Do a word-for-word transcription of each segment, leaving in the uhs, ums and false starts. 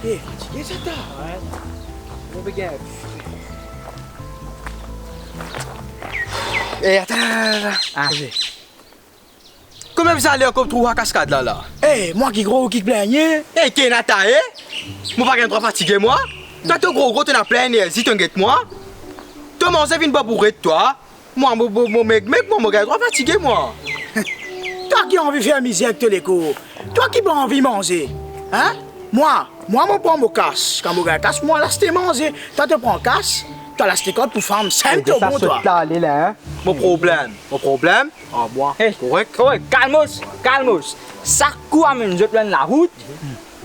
Eh, fatige sa ta. Mo pe gagn. Eh, atann, atann, atann, atann. Ah. Fatige. Komie bizin ale ankor trouv sa kaskad la, la? Eh, mwa ki gro, ou ki plengne? Eh, ki ena ta, eh? Mo pa gagn drwa fatige, mwa. Twa to gro, gro, to ena plin enerzi, to get mwa. To manze vinn bouret, twa. Mwa, mo, mo, mo meg, meg, mwa, mo gagn drwa fatige, mwa. Twa ki anvi fer mizer ek to lekor, twa ki pa anvi manze, hein? Mwa, mwa, mo pran mo kas. Kan mo gagn kas, mo al aste manze. Twa, to pran kas, to al aste kart pou fam. Sel to bon, twa. Mo problem, mo problem. Ah, mwa. Hey, korek. Korek, kalmos, kalmos. Sak kou amenn zot lor enn larout,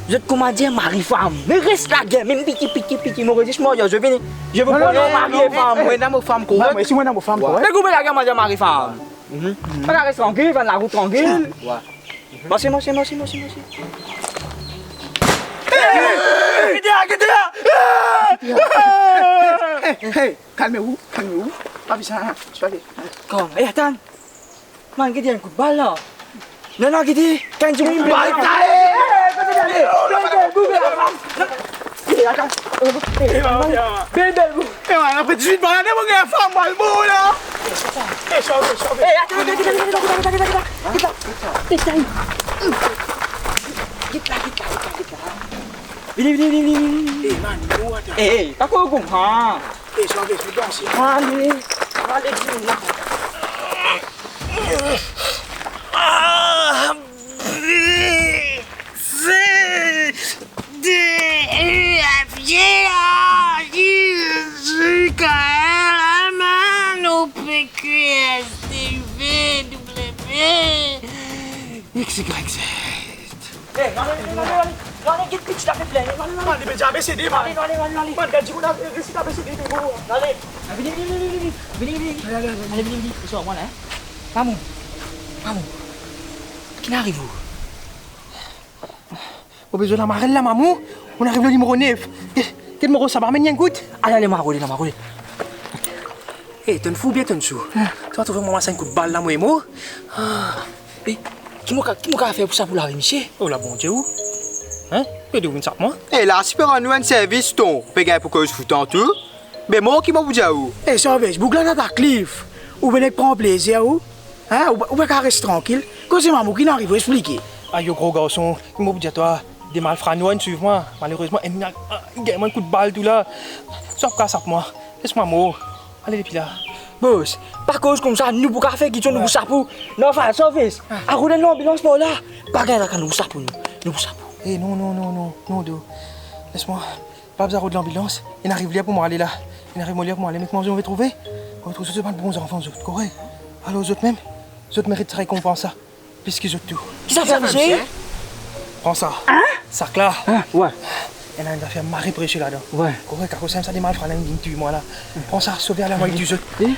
zot kouma dir mari fam. Me res lagere, mem piki, piki, piki. Mo redi, mo, zot vini. Zot pou pran mari e fam. Mwa ena mo fam, korek. Mwa, si mwa ena mo fam, korek. Me koupe lagere, mo dir mari fam. Mhm. Ala, res trankil, bann larout trankil. Wi. Marse, marse, marse, marse, marse. Hey, hey, hey, hey, hey, kalme ou, kalme ou. Pa bizin, pa bizin. Kom, eh, atann. Man, gete enn kout bal la. Non, non, gete, kan ti bal la. Eh, atann. Eh, bel, bel, bel. Eh, man, apre diz-wit bal, mo gagn fam, mo al mor la. Eh, sove, sove. Eh, atann, atann, atann. Get la, get la, get la, get la. Vini, vini, vini, vini, vini. Eh, man, mo atann. Eh, eh, pa koz koumsa. Eh, sove, sove, danse. Ale, ale, vini la. Ah, piti de, eh, piti, ah, Zezi, Kael, Aman, O P Q, S T U V, W, X Y Z. Eh, non, non, non, non, non, non, non, get pitch, ta pe plin, non, non, non. Man, li pe dir A B C D, man. Ale, ale, ale, ale. Man, gard dimoun la, eh, resi A B C D, me mo. Ale. Ah, vini, vini, vini, vini. Vini, vini. Ale, ale, ale. Ale, vini, vini. Li sort mwa la, hein. Maman. Maman. Ki ariv ou? Mo bezwin lamarel la, maman. Mo ariv lor nimero nef. Eh, get mo rod sa, pa amenn enn kout. Ale, ale, mo rode la, mo rode. Eh, tonn fou oubien tonn sou? Ah. To pa trouve mwa sa enn kout bal la, mo e mor? Ah. Eh, ki mo ka, ki mo ka fer pou sa, pou lave misie? Oh la, Bondie ou. Hein? Pe de ou vinn sap mwa? Eh, la, si pe rann nou enn servis, ton, pe gagn pou koz foutan tou. Be mo, ki mo pou dir ou? Eh, Sarvez, boug la dan ta klif. Ou vinn ek pran plezir ou? Hein? Ou, ou pa kav res trankil? Koze maman, ki ariv ou, explike. Ayo, gro garson, ki mo pou dir twa? De malfra nwar inn swiv mwa. Malerezman, enn, ah, gagn mwa enn kout bal tou la. Sa pou kav sap mwa. Les mwa mor. Ale depi la. Bos, pa koz koumsa, nou pou kav fer kiksoz, nou pou sap ou. Non, anfin, Sarvez, ah, akoz lanbilans par la, pa gagn traka, nou pou sap ou, nou. Nou pou sap ou. Eh, non, non, non, non, non, do. Les mwa. Pa bizin rod lanbilans. Inn ariv ler pou mwa ale la. Inn ariv mo ler pou mwa ale. Me kouma zot trouve? Zot trouve zot bann bon zanfan zot, korek? Alor zot mem, zot merit sa rekonpans la. Plis ki zot tou. Ki zafer, misie? Pran sa. Hein? Sak la. Hein? Wi. Ena enn zafer mari presie ladan. Wi. Korek, akoz sa, de malfra la inn vinn touy mwa la. Pran sa, sove, ale, anvoy touy zot. Eh?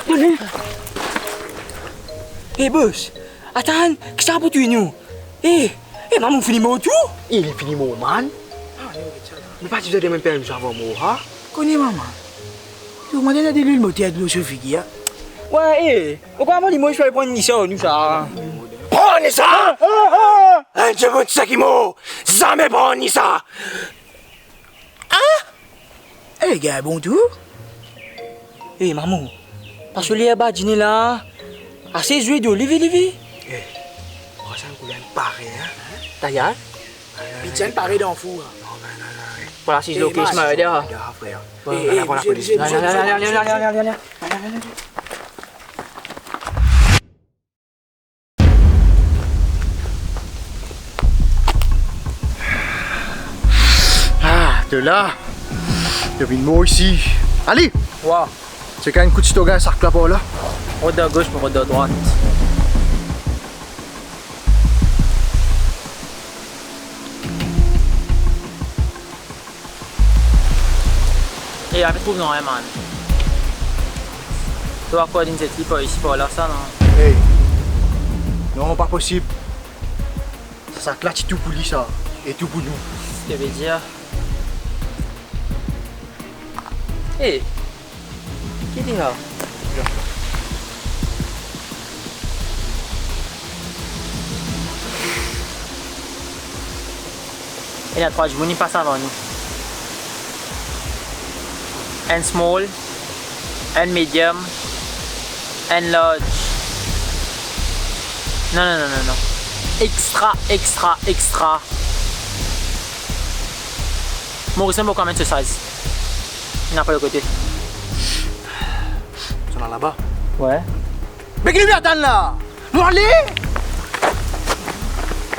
Done. Eh, bos, atann, ki sa pou touy nou? Eh, eh, maman fini mor tou? Eh, li fini mor, man. Me pa ti bizin demann permision avan mor, ha? Kone maman. Tou mwa ena delwil moter lor so figir, ha? Wi, eh. Ou krwar mo limoz pe pran ni sa, ni sa? Pran ni sa! Ah, ah, ah! Enn dimoun seki mor, zame pran ni sa! Ah! Eh, gagn bon tou. Eh, maman, pa so ler badine la. Ase zwe do, leve, leve. Eh, pran sa enn kouleur pare, hein? Tayal? Pizza pare dan four, hein? Non, non, non, non, non. Pou la, si lokis, merde, hein. Merde, frère. Bon, eh, eh, pou la polis. Bouz, bouz, bouz, bouz. Ah, de la. Vinn mor isi. Ale! Wa. Ti gagn kout si to gagn sak la par la. Rod a gos, mo rod a drwat. E, pa pe trouv nanye, man. To akor inn zet li par isi, par la, sa, non? Ey! Non, pa posib. Sa sak la ti tou pou li, sa. E tou pou nou. Ki vedir? E, ki li la? Ena trwa dimoun inn pas avan nou. Enn small, enn medium, enn large. Non, non, non, non, non. Extra, extra, extra. Mo resann mo kanmem so size. Ena pa lot kote. Sa la laba. Wi. Me ki nou pe atann la? Nou ale!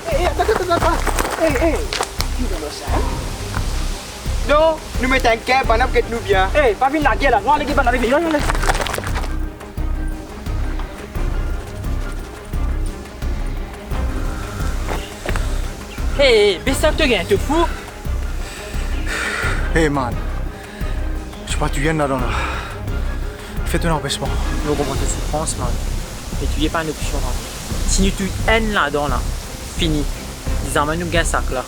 Ey, ey, atann, atann, atann. Ey, ey. Ki dan sa? Non, nou met enn ker, bann la pou get nou bien. Ey, pa vinn lager la. Nou ale get bann la, vini, ale, ale. Ey, ey, bes sa ki to gagn, to fou? Ey, man. Ti pa touy enn ladan la. Fer to enn anpesman. Nou konpran to soufrans, man. Me touye pa enn opsion, man. Si nou touy enn ladan la, fini. Zame nou gagn sak la.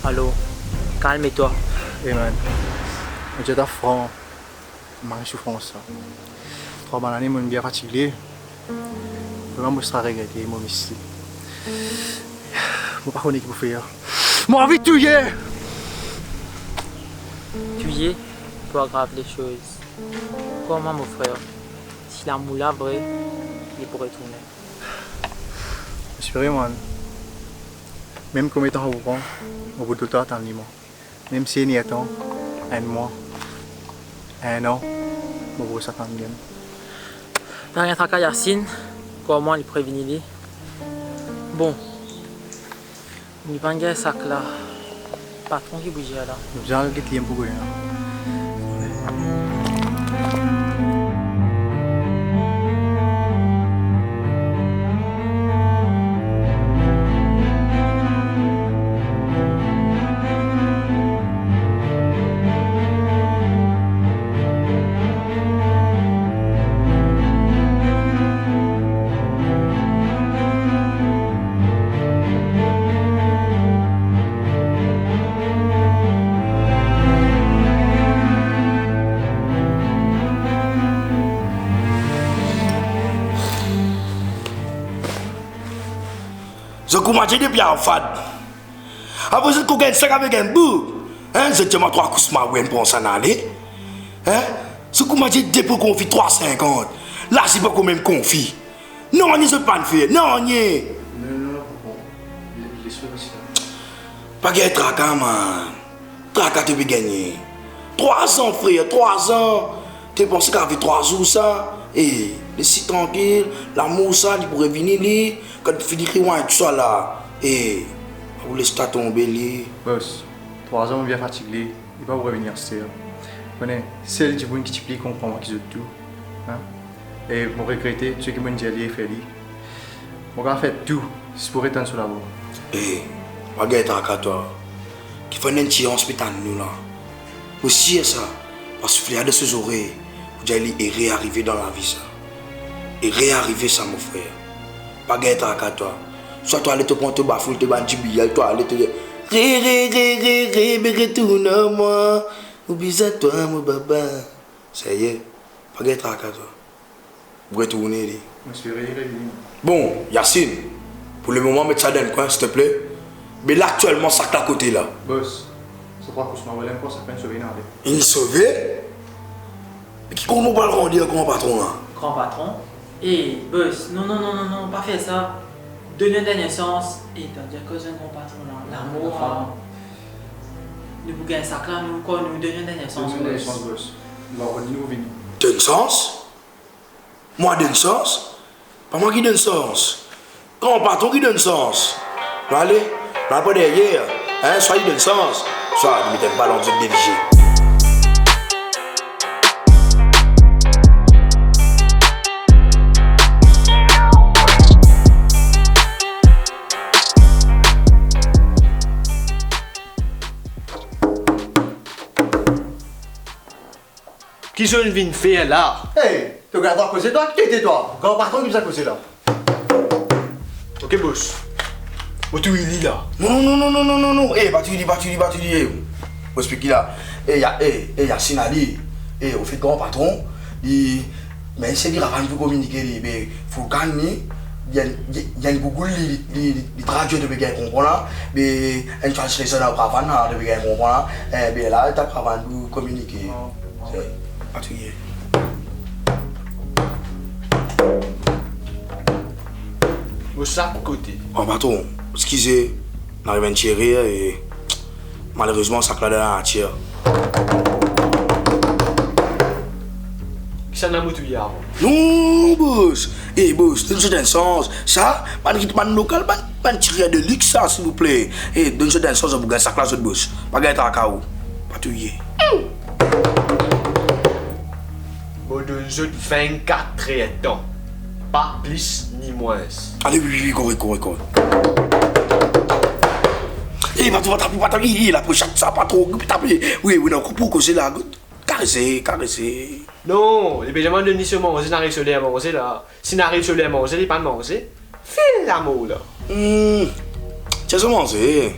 Alor, kalme twa. Ey, man. Mo dir twa fran, mari soufrans sa. Trwa bann lane, mo bien fatige. Vremem, mo ti regrete mo misie. Mo pa kone ki pou fer. Mo anvi touye! Touye pou agrav lesoz. Kouma, mo frer? Si lamour la vre, li pou retourne. Espere, man. Mem komie tan pou pran, mo pou toutan atann li, mwa. Mem si ena tan, enn mwa, enn an, mo pou res atann li. Pa gagn traka, Yassin, kouma li pou revini li. Bon, nou pa gagn sak la. Patron ki pou dir la. Nou bizin al get li pou gagn la. Zot kouma dir depi Arfad. Apre zot kouma gagn sak avek enn boug. Hein, zot dir mwa trwa kousma, wi, enn pran sa, enn ale. Hein? Zot kouma dir depo konfi trwa sinkant. La, se pa koumem konfi. Nanye zot pa'nn fer, nanye. Non, non, non, tonton. Les, les choses aussi. Pa gagn traka, man. Traka to pe gagne. Trwa zan, frer, trwa zan. To panse ki avi trwa zour sa? E, les li trankil, lamour sa, li pou revini li. Kan fini ki wagn tou sa la. E, ou les ta tonbe li. Bos, trwa zan, mo bien fatige li. Li pa pou revini aster. Kone, sel dimoun ki ti pli konpran mwa ki zot tou, hein? E mo regrete tou seki mo'nn dir li e fer li. Mo kapav fer tou, zis pou retann so lavwa. E, pa gagn traka twa. Ki finn enn ti ans pe tann nou la. Mo sir sa, pa soufle dan so zorey, pou dir li ere arive dan lavi sa. Ere arive sa, mo frer. Pa gagn traka twa. Swa to ale to pran to bafoul, to bann dibiyal, to ale to re, re, re, re, re, be retourn ar mwa. Mo bizin twa, mo baba. Serye, pa gagn traka twa. Mo retourne li. Mo espere li revini. Bon, Yassin, pou lemoman met sa dan enn kwin, silteple. Me la aktielman sak la kote la? Bos, sa trwa kousma, mo pa pe sove, non, ale. Inn sove? Me ki kouma mo pou al rande ar gran patron la? Gran patron? E, bos, non, non, non, non, non, pa fer sa. Donn li enn dernie sans. E, tann dir koz enn gran patron la. Lamour, anfin, nou pou gagn sak la, nou, kor nou, donn li enn dernie sans, bos. Donn li enn dernie sans, bos. Nou va rod li, nou vini. Donn sans? Mwa donn sans? Pa mwa ki donn sans. Gran patron ki donn sans. Nou ale, nou al par deryer, hein, swa li donn sans, swa li met enn bal ant zot de lizie. Ki zot vinn fer la? Hey, to gard twa koze twa, ki to ete twa? Gran patron ki bizin koze la. Ok, bos. Mo touy li la. Non, non, non, non, non, non, non. Eh, pa touy li, pa touy li, pa touy li, eh. Mo explik li la. Eh, ya, eh, eh, Yasine, ale. Eh, ofet, gran patron, li, me se li ki aprann pou kominike li, be, fou kan li, li, li, li, li Google, li, li, li, li tradwir, to pe gagn konpran la, be, enn translation la, ou aprann la, to pe gagn konpran la, eh, be, la, to aprann pou kominike. Non, non. Se, pa touy li. Mo sak kote? Oh, patron, eskize, nou ariv enn ti erer e malerezman, sak la dan lanatir. Kisannla mo touye avan? Non, bos! Eh, bos, donn zot enn sans. Sa, bann, bann lokal, bann, bann tirer de lix sa, silvouple. Eh, donn zot enn sans, zot pou gagn sak la, zot, bos. Pa gagn traka ou. Pa touye. Mo donn zot vennkat er tan, pa plis ni mwins. Ale, wi, wi, korek, korek, korek. Eh, pa tro, pa tap, pa tap, eh, eh, lapwosinn sa, pa tro, pa tap, eh. Wi, wi, non, pou koze la, karese, karese. Non, li pe demann donn li so manze, nou ariv so ler manze la. Si nou ariv so ler manze, li pa'nn manze, fil lamor la. Hmm, ti so manze.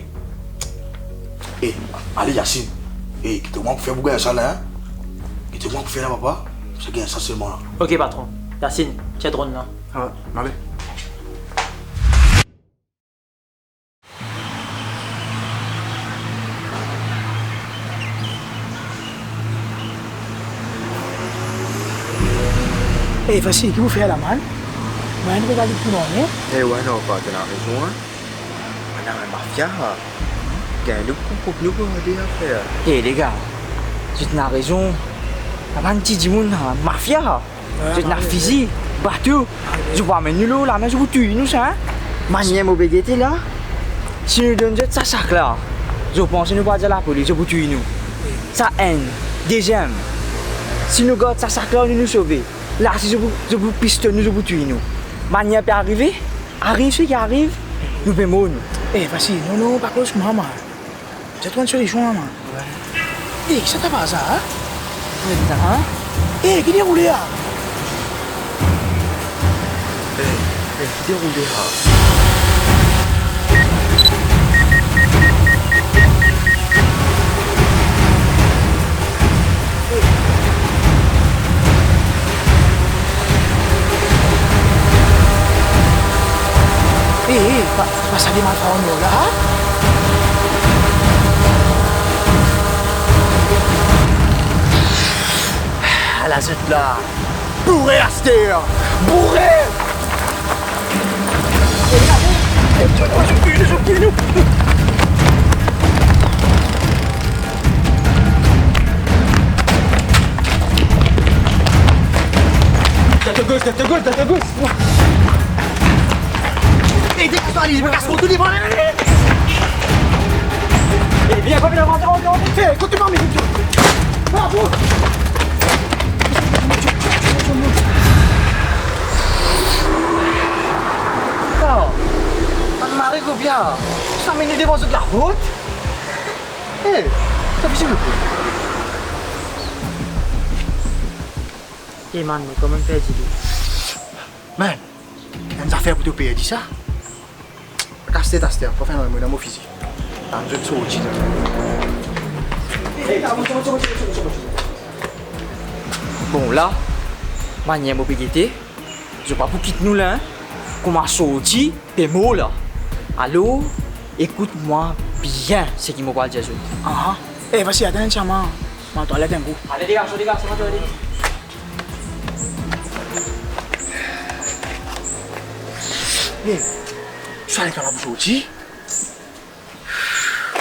Eh, ale Yasine. Eh, kite mwa pou fer boug sa la, hein? Kite mwa pou fer la, papa. Sa gagn sa selman la. Ok, patron. Yasine, tir dronn la. Ah, ale. Eh, Fasil, ki pou fer la, man? Mwa, enn pe gagn tou nanye. Eh, wi, non, pa, to ena rezon, hein. Bann mafia, gagn nou pou konpran nou pou de zafer. Eh, lega, zot ena rezon. Sa bann ti dimoun, mafia. Zot ena fizi, bato, zot pou amenn nou lor lame, zot pou touy nou sa, hein? Manier mo pe gete la, si nou donn zot sa sak la, zot panse nou pou al dir lapolis, zot pou touy nou? Sa enn. Deziem, si nou gard sa sak la, nou, nou sove. La, si zot pou, zot pou piston nou, zot pou touy nou. Manier pe arive, ariv seki ariv, nou pe mor nou. Eh, Fasil, non, non, pa koz mwa, man. Zot trouv enn solision la, man. Wi. Eh, kisa ta pase la, hein? Wi, ta, hein? Eh, ki deroule la? Eh, eh, ki deroule la? Eh, eh, pa, pa sa demann sa anor la, ha? Ala zot la, boure aster, boure! Dan to gos, dan to gos, dan to gos. Eh, dekas twa, li, kas tou devan la. Eh, vinn, vinn, vinn, vinn, vinn. Eh, kot to parmi, kot to? Bravo. Sa, sa mari ou bien? Sa amenn nou devan zot lakour. Eh, sa fini, silvouple. Eh, man, me kouma perdi li? Man, enn zafer pou to perdi sa. Kas tet aster, pa fer nanye, mo dan mo fizi. Tann zot sorti la. Eh, la, sorti, sorti, sorti, sorti. Bon, la, manier mo pe gete, zot pa pou kit nou la, hein. Kouma sorti, pe mor la. Alor, ekout mwa bien seki mo pou al dir zot. Aha. Eh, Fasil, atann enn ti moman. Mo al twalet enn kou. Ale, degaze, degaze, mo al twalet. Eh, sa letan la pou sorti?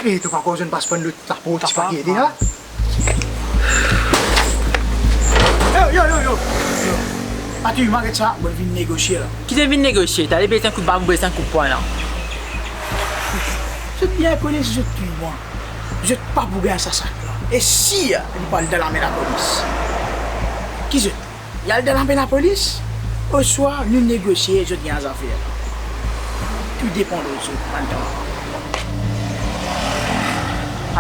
Eh, to pa ankor zwenn pas bann lot laport, ti pa gete la? Yo, yo, yo, yo! Yo. Atann, mo get sa, mo vinn negosie la. Ki to vinn negosie? To ale bes enn kout bab, bes enn kout pwin la. Zot bien kone si zot touy mwa, zot pa pou gagn sa sak la. E si li pou al dan lame lapolis, ki zot? Li al dan lame lapolis, oswa nou negosie, zot gagn zafer. Tou depan de zot, bann tan.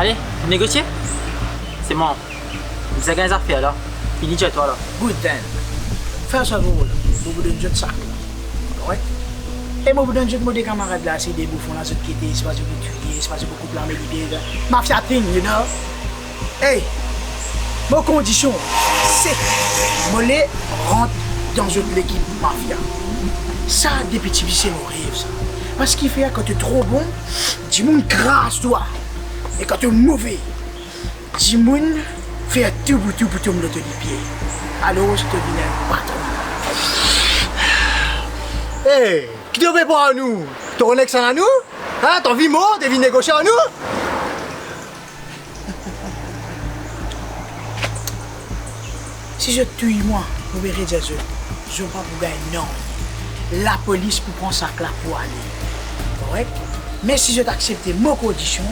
Ale, negosie? Se mwa. Bizin gagn zafer la. Li dir twa la. Good then. First of all, mo pou donn zot sak la. Korek? E mo pou donn zot mo de kamarad la, se de boufon la, zot gete, se pa zot pou touye, se pa zot pou koup lame lide, mafia thing, you know? Ey, mo kondision, se mo le rant dan zot lekip mafia. Sa, depi tifi, se mo rev sa. Parski fer kan to tro bon, dimoun kraz twa. E kan to move, dimoun fer tou pou tou pou tom lor to lipie. Alor, to vinn enn patron. Ey, ki to pe pran nou? To konek sa nou? Hein, to anvi mor, to vinn negosie ar nou? Si zot touy mwa, mo pe redir zot, zot pa pou gagn nanye. Lapolis pou pran sak la pou ale. Korek? Me si zot aksepte mo kondision,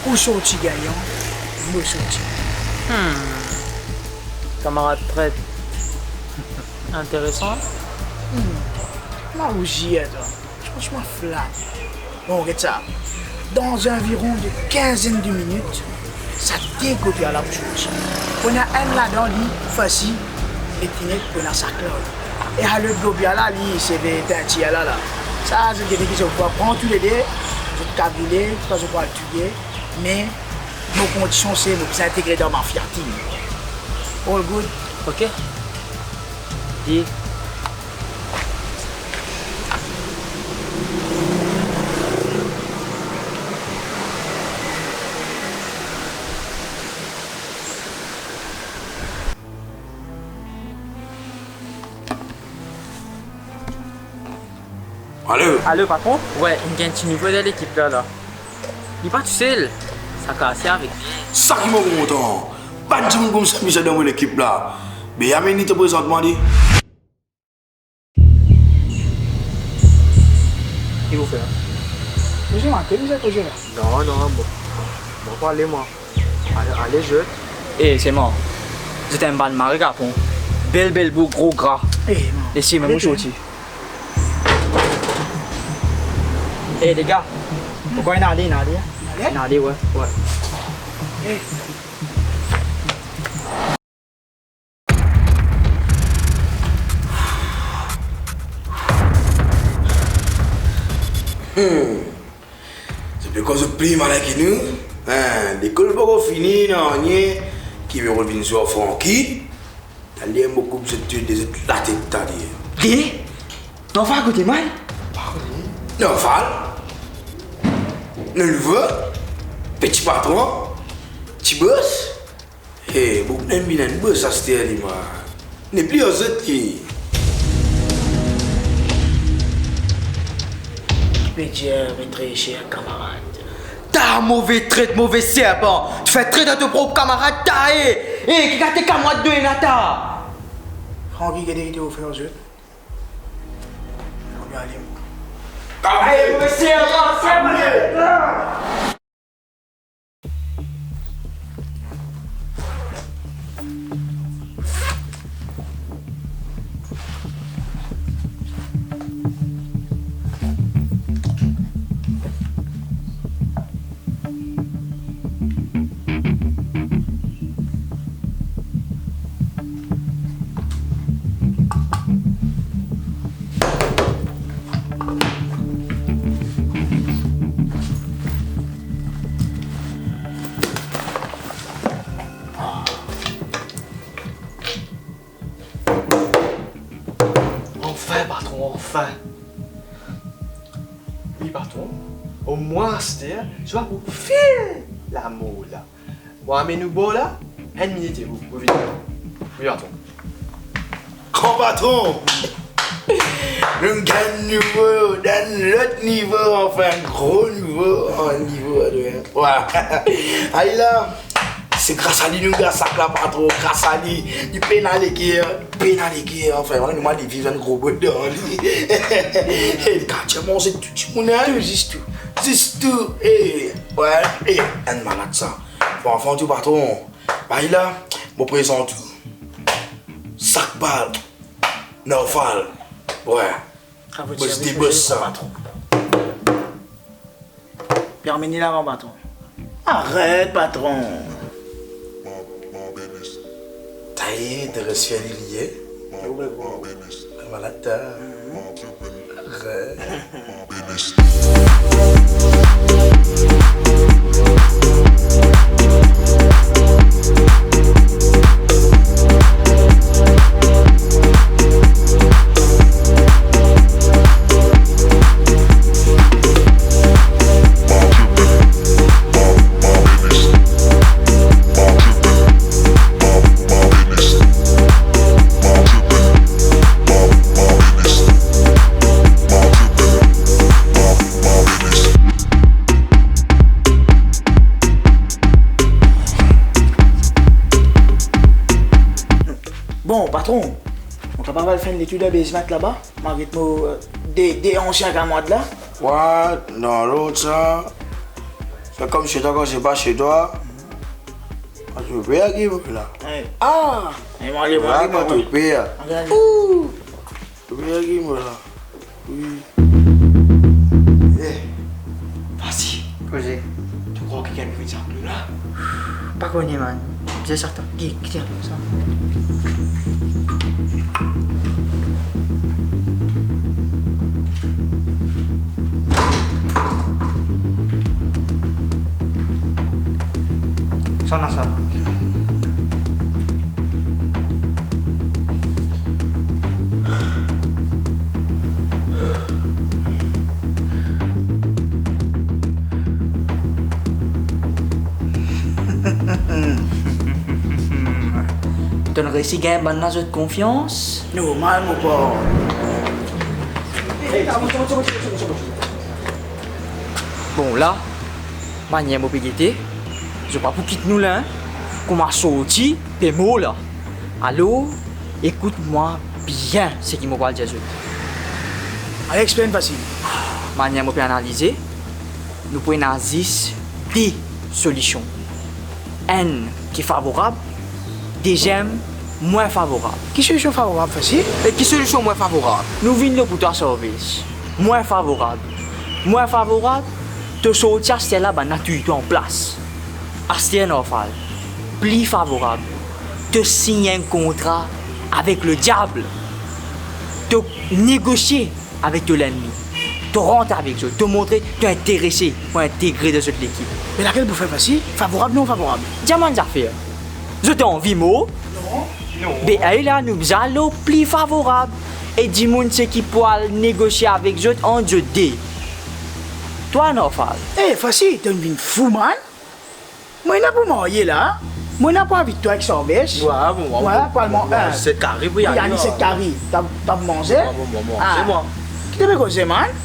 ou sorti gagnan, mo sorti. Hmm. Kamarad tret. Interesan. Hmm. Ma ou zir twa. Fransman flat. Bon, get sa. Dan environ de kinzenn de minit, sa de gobi la pou sorti. Pou ena enn ladan li, fasi, li fini pou ena sak la. E sa lot gobi la, li, se ve teintir la, la. Sa, zot gete ki zot pou pran toulede, zot kabrile, sa zot pou al touye, me mo kondision se, mo bizin integre dan mafia team. All good? Ok. Deal. Alo? Alo, patron? Wi, inn gagn ti nouvo dan lekip la, la. Li pa tousel. Sa kase avek li. Sa ki mo kontan. Bann dimoun koumsa bizin dan mo lekip la. Be, amenn li, to prezant mwa li. Ki ou fer? Mezanmi, ki bizin koze la? Non, non, bon. Bon, pale mwa. Ale, ale, zot. Eh, selman, zot enn bann mari kapon. Bel, bel boug, gro gra. Eh, non. Les mem sorti. Eh, les gars, pourkoi inn ale, inn ale, hein? Inn ale? Inn ale, wi, wi. Eh. Hmm. Zot pe krwar zot pli malin ki nou? Hein, lekol poko fini, nanye, ki pe revinn zwe ar Francky. Taler mo koup zot tou de, zot latet taler. De? Norval kote mwa? Pa kone. Norval? Nou nouvo? Peti patron? Ti bos? Hey, boug inn vinn enn bos aster li, man. Nepli ar zot li. Ki pe dir, mes très chers camarades? Ta move tret, move serpan! To fer tret ar to prop kamarad, ta, eh! Eh, ki gate kamwad do ena ta? Francky, gete ki to fer ar zot. Francky, ale. Aye, move serpan, serpan! Anfin, patron, anfin. Wi, patron. Omwin aster, zot pa pou fer lamor la. Bon, amenn ou bor la. Enn minit, e ou, ou vini. Wi, patron. Gran patron! Nou gagn nouvo, dan lot nivo, anfin, gro nivo, an nivo, wa. Ay la, se gras a li nou gagn sak la, patron, gras a li. Li pena leker, pena leker, anfin, nou mwa li viv enn gro bot dan li. E, li kapav manze tou dimoun, hein? Tou, zis tou. Zis tou, e, wi, e, enn malad sa. Bon, anfin tou, patron, bay la, mo prezant ou. Sak bal, Norval, wi. Bos de bos sa. Patron. Permini la, gran patron. Aret, patron. Ta Aye, te res fer li liye. Yo, be, bon. Malad ta. Re. Bon, patron, nou kapav al fer enn letour dan basement laba? Mo get mo, euh, de, de ansien kamarad la. Wa, non, lot sa. Se kom si to ankor se pa se twa. Mo pe per ki mo la. Hey. Ah! Hey, mo ale, mo ale, mo ale. Mo pe per. Mo ale. Ouh! Mo pe per ki mo la. Wi. Eh, Fasi. Koze. To krwar kikenn pou vinn sap nou la? Pa kone, man. Bizin sort, ki, ki ti apel sa? Sa na sa. To'nn resi gagn bann la zot konfians? Normal, mo par. Bon, la, manier mo pe gete, zot pa pou kit nou la, hein? Kouma sorti, pe mor la. Alor, ekout mwa bien seki mo pral dir zot. Ale, explain, Fasi. Manier mo pe analize, nou pou ena zis de solision. Enn ki favorab, deziem mwin favorab. Ki solision favorab, Fasi? E ki solision mwin favorab? Nou vinn lo pou twa, Sarvesh. Mwin favorab. Mwin favorab, to sorti aster la, bann la touy twa anplas. Aster, Norfal, pli favorab, to sign enn kontra avek lediab. To negosie avek to lennmi. To rant avek zot, to montre to interese pou integre dan zot lekip. Me lakel pou fer, Fasi? Favorab, non favorab? Dir mwa enn zafer. Zot anvi mor? Non. Be, ala nou bizin al lo pli favorab. E dimoun seki pou al negosie avek zot, ant zot de. Twa, Norfal. Eh, Fasi, to'nn vinn fou, man. Mo ena pou marye la. Mo ena pou invit twa ek Sarvesh. Wa, bon, wa, wa, pou al man-, wa, eh, set kari pou ale, wi, set kari. Twa, twa pou manze. Wa, bon, bon, bon, ah, se mwa. Ki to pe koze, man?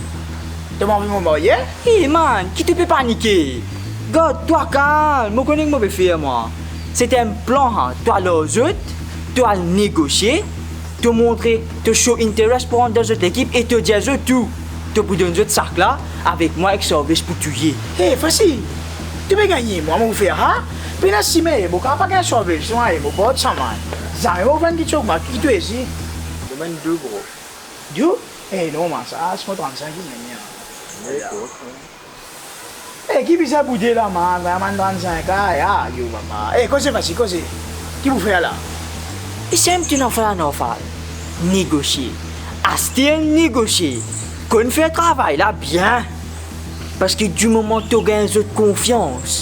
To pa anvi mo marye? Eh, man, ki to pe panike? Gard twa, kalm, mo kone ki mo pe fer mwa. Se ti enn plan, ha, twa lor zot, to al negosie, to montre to show interest pou rant dan zot lekip e to dir zot tou, to pou donn zot sak la, avek mwa ek Sarvesh pou touye. Eh, Fasi, to pe gagne mwa, mo pou fer, ha? Pena sime, mo kapav pa gagn Sarvesh, mwa, eh, mo port sa, man. Zame mo vann kiksoz, mwa, ki to isi? Mo vann dou, bro. Dou? Eh, non, man, sa, se mo trannsink ki gagn, ha. Wi, bro. Eh, ki bizin boude la, man? Vremem, trannsink, ah, ah, yo, papa. Eh, koze, Fasi, koze. Ki pou fer la? Esey mete nou anfas, Norfal. Negosie. Aster negosie. Konn fer travay la bien. Parski dimoman to gagn zot konfians,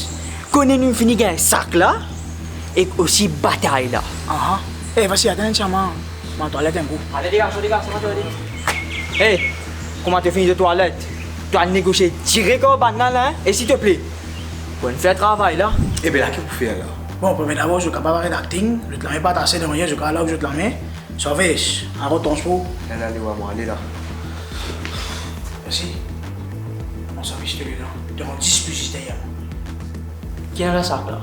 kone nou fini gagn sak la, ek osi batay la. Aha. Eh, Fasi, atann enn ti moman. Mo al twalet enn kou. Ale, degaz, degaz, degaz, degaz. Hey, kouma to fini to twalet, to al negosie direk ar bann la, hein? E silteple, konn fer travay la. Ebe la, ki pou fer la? Bon, premie dabor, zot kapav aret acting, zot lame pa atase dan nanye, zot kapav lav zot lame. Sarvesh, aret transpor. Ena, ale, wa, mo ale la. Mersi. Mon Sarvesh, to le la. To rann dis pli zis deryer mwa. Ki ena dan sak la?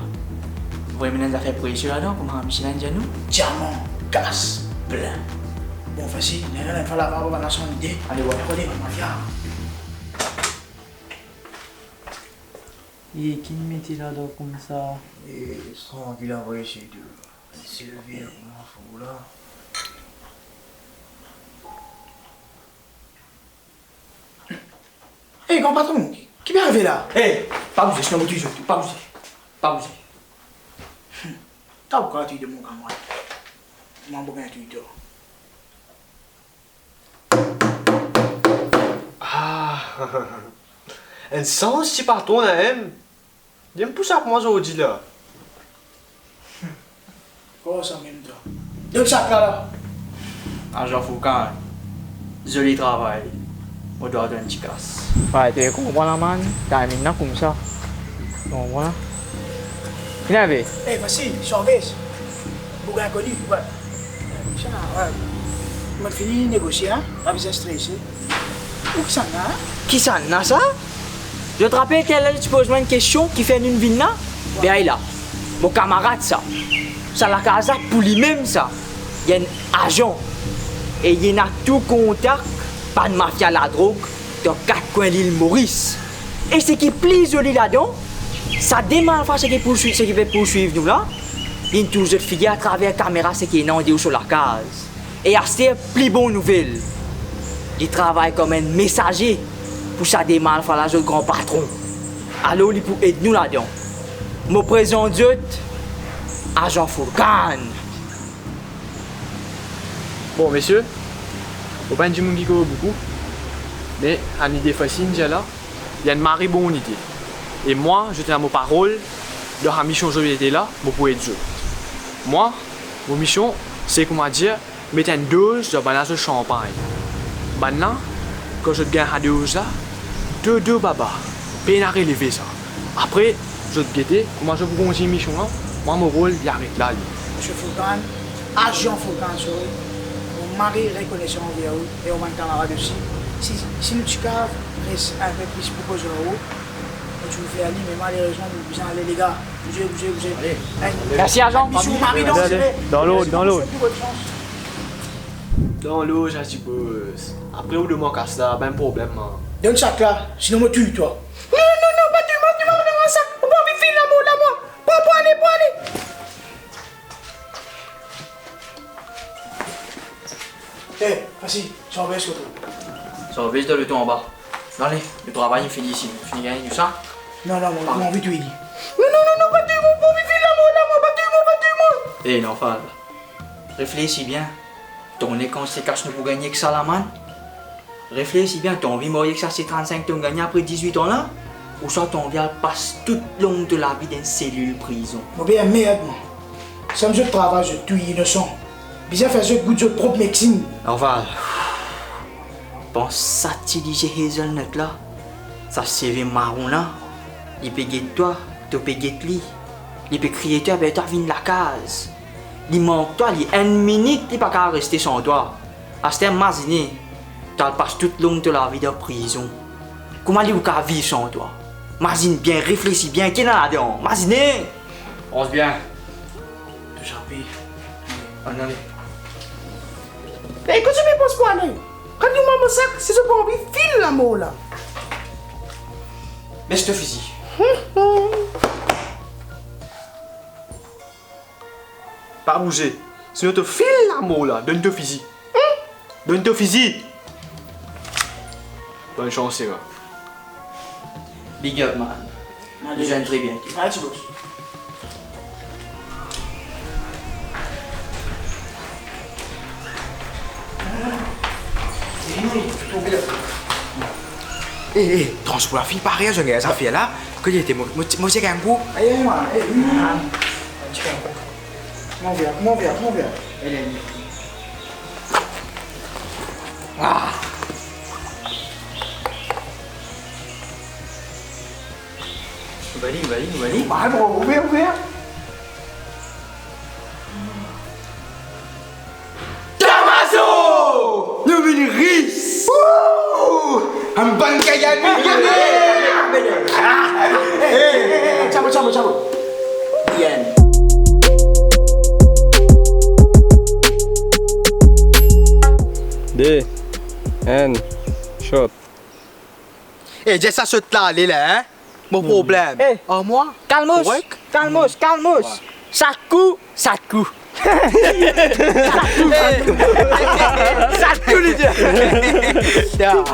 Vremem ena zafer presie ladan, kouma Michel inn dir nou? Diaman, kas, plin. Bon, Fasi, nou ena enn fwa laba, bann la sann lide. Ale, wa. Kone, bann mafia. E, ki inn mete ladan koumsa? E, trankil, anvoy isi tou. Silvi, kouma fou la. Ey, gran patron, ki, ki pe arive la? Ey, pa bouze, sinon mo touy zot tou, pa bouze. Pa bouze. Hmm. Tap gard de mon kamarad. Mwa mo gagn tou twa. Ah, enn sans ti patron la, em. Li pou sa pou mwa zordi la. Kouma sa mem twa? Donn sak la la. Azan Fourkan, zoli travay. Mo dwa donn ti kas. Wey, to konpran la, man. Timing la koumsa. To konpran la? Ki ena be? Eh, fasil, Sorvez. Boug inkoni, wey. Sa, wey. Mo fini negosie, hein? Pa bizin strese. Ou kisannla, hein? Kisannla sa? Zot rapel taler zot ti poz mwa enn kestion kifer nou vinn la? Be ala, mo kamarad sa. Sa lakaz la pou limem sa. Li enn azan. E li ena tou kontak bann mafia ladrog dan kat kwin Lil Moris. E seki pli zoli ladan, sa de malfra seki pou swi-, seki pe pou swiv nou la, inn touch zot figir atraver kamera seki ena andeor so lakaz. E aster pli bon nouvel, li travay kouma enn mesaze pou sa de malfra la zot gran patron. Alor li pou ed nou ladan. Mo prezant zot Azan Fourkan. Bon, mesie, mo pa enn dimoun ki koz boukou, me enn lide fasil inn dir la, li enn mari bon lide. E mwa, zot ena mo parol, dan sa mision zot ete la, mo pou ed zot. Mwa, mo mision, se koumadir, met enn doz dan bann la zot sanpagn. Bann la, kan zot gagn sa doz la, dodo baba, pena releve sa. Apre, zot gete kouma zot pou kontign mision la, mwa mo rol, li aret la, li. Misie Fourkan, Azan Fourkan, sorry. Mo mari rekonesan anver ou e ou bann kamarad osi. Si, si nou ti kav res enn pe plis pou koz ar ou, nou ti pou fer li, me malerezman, nou bizin ale, lega. Bouze, bouze, bouze. Ale. Mersi, Azan. Enn bizou, mari dan, ale, ale. Dan lord, dan lord. Dan lord, sa ti boz. Apre ou donn mwa kas la, pa enn problem, man. Donn sak la, sinon mo touy twa. Non, non, non, pa touy mwa, touy mwa, donn mwa sak. Mo pa anvi finn lamor la, mwa. Pran, pran, ale, pran, ale. Eh, fasil, Sorvez kote? Sorvez dan loto anba. Ale, le travay inn fini isi, nou fini gagn nou sa. Non, non, mo, mo anvi touy li. Non, non, non, non, pa touy mwa, mo pa anvi finn lamor la, mwa, pa touy mwa, pa touy mwa. Eh, non, Fal. Reflesi bien. To kone kantite kas nou pou gagne ek sa la, man? Reflesi bien, to anvi marye ek sa C trannsenk to'nn gagne apre dizwit an la? Ouswa to anvi al pas tou long to lavi dan enn selil prizon? Mo pe anmerd, mwa. Sa mem zot travay, zot touy inosan. Bizin fer zot gout zot prop medsin. Norval, pans sa ti lizie hazelnut la, sa seve maron la, li pe get twa, to pe get li. Li pe kriye twa, be twa vinn lakaz. Li mank twa, li enn minit li pa kapav reste san twa. Aster mazine, to al pas tou long to lavi dan prizon. Kouma li pou kapav viv san twa? Mazinn bien, reflesi bien, ki ena ladan? Mazine! Pans bien. To zape. Ann ale. Ey, kot zot pe pans pou ale? Rann mwa mo sak, si zot pa anvi finn lamor la. Bes to fizi. Pa bouze. Sinon to finn lamor la. Donn to fizi. Donn to fizi. Bonn sans, sera. Big up, man. Nou zwenn tre biento. Male, ti bos. Eh, eh, transpor lafi, parey zot gagn zafer la. Kot li ete, mo, mo, mo ti gagn gou. Aye, man, eh, hmm. Mo ver, mo ver, mo ver. Ah. Ou vale, ou vale, ou vale. Mal, bro, ouver, ouver. Damaso! Nou vinn ris! Wouh! Enn bann kayad, milionner! Ah! Eh, eh, eh, tchabo, tchabo, tchabo. Bien. De, enn, shot. Eh, dir sa sot la ale la, hein? Mo problem. Eh, ar mwa? Kalmos, korek? Kalmos, kalmos. Sak kou, sak kou. Sak kou, sak kou. Sak kou, li dir. Ya.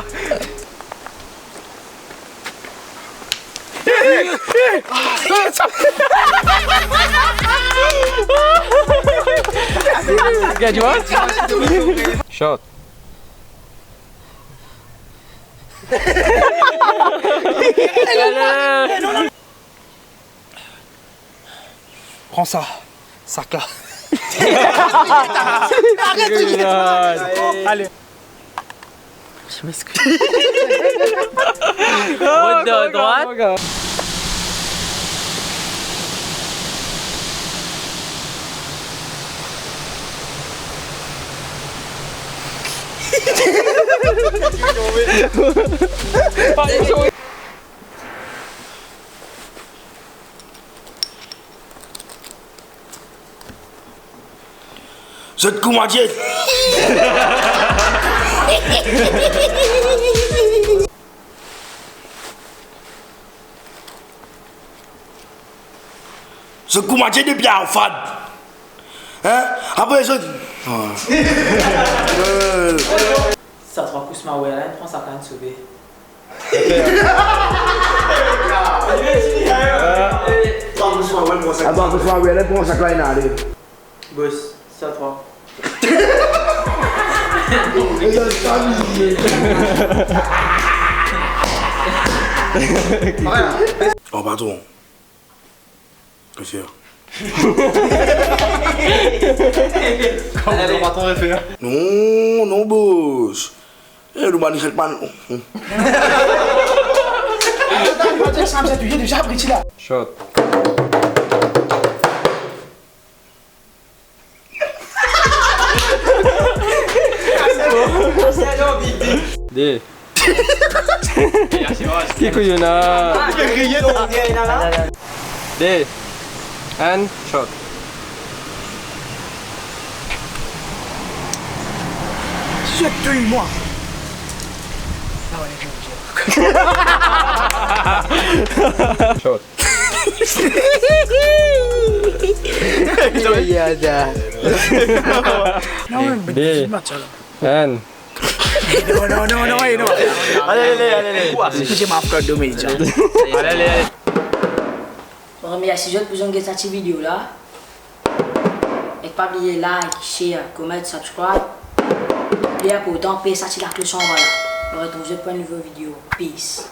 Gagn, tu vois? Shot. Pran sa. Sak la. Arrête, arrête. Allez. Je m'excuse. Rod de droite. Zot kouma Dieu. Zot kouma Dieu depi Arfad. Hein? Apre zot. Ah. Euh. Sa trwa kous mawer la, pran sa kan sove. Aba, kouma Dieu, pran sa kan ale. Boss, sa trwa. Oh, patron. Refer. Kouma, patron, refer? Non, non, boss. Eh, nou bann ret bann. Shot. De. Ki kouyon la? De. And shot. Si zot touy mwa. Shot. Non, mais dis-moi ça, là. And. Non, non, non, non, non. Allez, allez, allez, allez. J'ai ma flotte de médias. Allez, allez, allez. Bon, mersi zot pou zot get sa ti video la. E pa bliye like, share, comment, subscribe. Pli inportan, pes sa ti laklos anba la. Nou retrouv zot pou enn nouvo video. Peace.